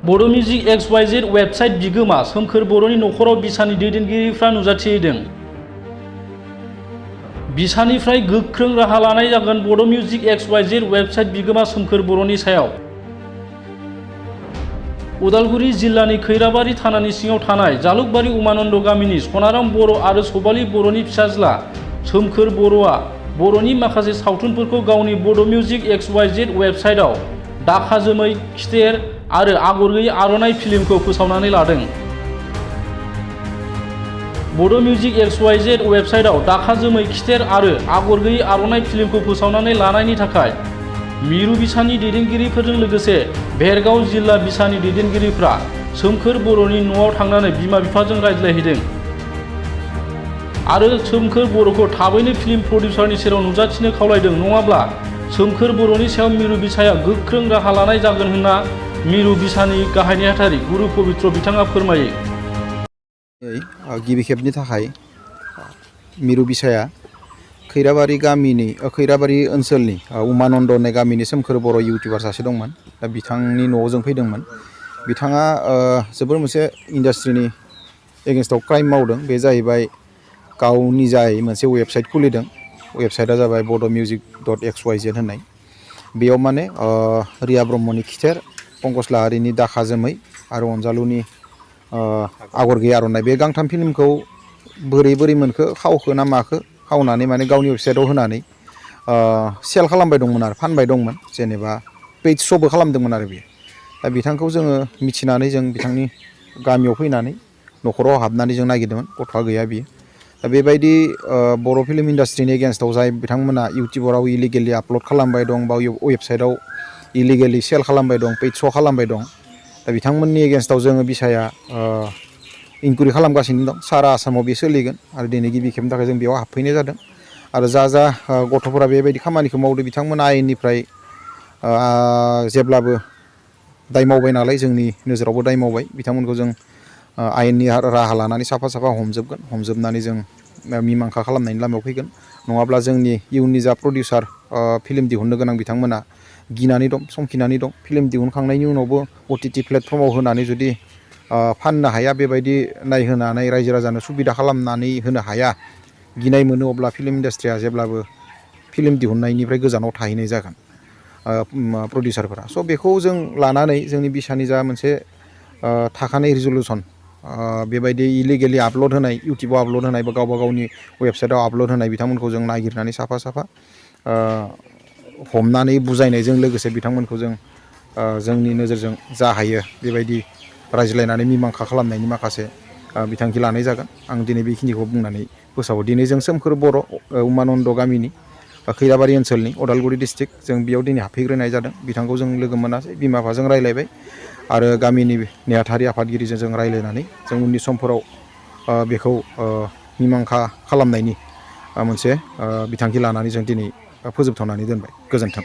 बड' music XYZ website बिगोमा सोमखोर बर'नि नखराव बिसानि दैदेनगिरिफ्रा नुजाथिदों। बिसानिफ्राय गोख्रों राहा लानाय जागोन बड' मिउजिक XYZ वेबसाइट बिगोमा सोमखोर बर'नि सायाव। उदालगुरि जिल्लानि खैराबारि थानानि सिङाव थानाय जालुकबारि उमानन्द गामिनि सनाराम बर' आरो सबालि बर'नि फिसाज्ला सोमखोर बर'आ बर'नि माखासे सावथुनफोरखौ गावनि बड' मिउजिक XYZ वेबसाइटआव दाखा जोमै खिथेर आरो आगर गैयै आर'नाइ फिल्मखौ फोसावनानै लादों। बड' मिउजिक XYZ वेबसाइटआव दाखा जोमै खिथेर आरो आगर गैयै आर'नाइ फिल्मखौ फोसावनानै लानायनि थाखाय मिरु बिसानि दैदेनगिरिफोरजों लोगोसे भेरगाव जिल्ला बिसानि दैदेनगिरिफ्रा सोमखोर बर'नि न'आव थांनानै बिमा बिफाजों रायज्लायहैदों आरो सोमखोर बर'खौ थाबैनो फिल्म प्रडिउसारनि सेराव नुजाथिनो खावलायदों, नङाब्ला सोमखोर बर'नि सायाव मिरु बिसाया गोख्रों राहा लानाय जागोन होनना मिरु बिसानि गाहाय नेहाथारि गुरु पबित्र बिथाङा फोरमायो। गिबि खेबनि थाखाय मिरु बिसाया खैराबारि ओनसोलनि उमानन्द होननाय गामिनि सोमखोर बर' इउटिउबार सासे दंमोन। दा बिथांनि न'आव जों फैदोंमोन। बिथाङा जोबोर मोनसे इन्डास्ट्रिनि एगेन्स्टआव क्राइम मावदों। बे जाहैबाय गाव निजायै मोनसे वेबसाइट खुलिदों। वेबसाइटआ जाबाय bodo.music.xyz होननाय। बेयाव माने रिया ब्रह्मनि खिथेर, पंकज लाहारिनि दाखा जोमै आरो अनजालुनि आगर गैयै आर'नाइ बे गांथाम फिल्मखौ बोरै मोनखो खावखो ना माखो खावनानै माने गावनि वेबसाइटआव होनानै सेल खालामबाय दंमोन आरो फानबाय दंमोन, जेनेबा पेज श'बो खालामदोंमोन आरो बेयो। दा बिथांखौ जोङो मिथिनानै जों बिथांनि गामियाव फैनानै न'खराव हाबनानै जों नागिरदोंमोन। गथ'आ गैया बियो। दा बेबायदि बर' फिल्म इन्डास्ट्रिनि एगेन्स्टआव जाय बिथांमोना इउटिउबाराव इलिगेलि आपल'ड खालामबाय दं बा वेबसाइटआव इलिगेलि सेल खालामबाय दं, पेज श' खालामबाय दं, दा बिथांमोननि एगेन्स्टआव जोङो बिसाया इनकुइरि खालामगासिनो दं। सारा आसामाव बे सोलिगोन आरो दिनै गिबि खेबनि थाखाय जों बेयाव हाबफैनाय जादों। आरो जा गथ'फोरा बेबायदि खामानिखौ मावदों बिथांमोना आयेननिफ्राय जेब्लाबो दाय मावबाय नालाय, जोंनि नोजोरावबो दाय मावबाय। बिथांमोनखौ जों आयेननि राहा लानानै साफा हमजोबनानै जों मिमांसा खालामनायनि लामायाव फैगोन। नङाब्ला जोंनि इयुननि जा प्रडिउसार फिल्म दिहुननो गोनां बिथांमोना गिनानै दं, समखिनानै दं। फिल्म दिहुनखांनायनि उनावबो OTT प्लेटफर्माव होनानै जुदि फाननो हाया, बेबायदि नायहोनानै रायजो राजानो सुबिदा खालामनानै होनो हाया, गिनाय मोनो, अब्ला फिल्म इन्डास्ट्रिया जेब्लाबो फिल्म दिहुननायनिफ्राय गोजानाव थाहैनाय जागोन प्रडिउसारफोरा। स' बेखौ जों लानानै जोंनि बिसानि जा मोनसे थाखानाय रिजलुसन, बेबायदि इलिगेलि आपल'ड होनाय, इउटिउबाव आपल'ड होनाय बा गावबा गावनि वेबसाइटआव आपल'ड होनाय बिथांमोनखौ जों नागिरनानै साफा हमनानै बुजायनायजों लोगोसे बिथांमोनखौ जों जोंनि नोजोरजों जा हायो बेबायदि रायज्लायनानै मिमांसा खालामनायनि माखासे बिथांखि लानाय जागोन। आं दिनै बेखिनिखौ बुंनानै फोसावो। दिनै जों सोमखोर बर' उमानन्द गामिनि खैराबारि ओनसोलनि उदालगुरि डिस्ट्रिक्ट, जों बेयाव दिनै हाबफैग्रोनाय जादों। बिथांखौ जों लोगो मोनासै, बिमा बिफाजों रायज्लायबाय आरो गामिनि नेहाथारि आफादगिरिजों जों रायज्लायनानै जों उननि समफोराव बेखौ मिमांसा खालामनायनि मोनसे बिथांखि लानानै जों दिनै फोजोबथ'नानै दोनबाय। गोजोन्थों।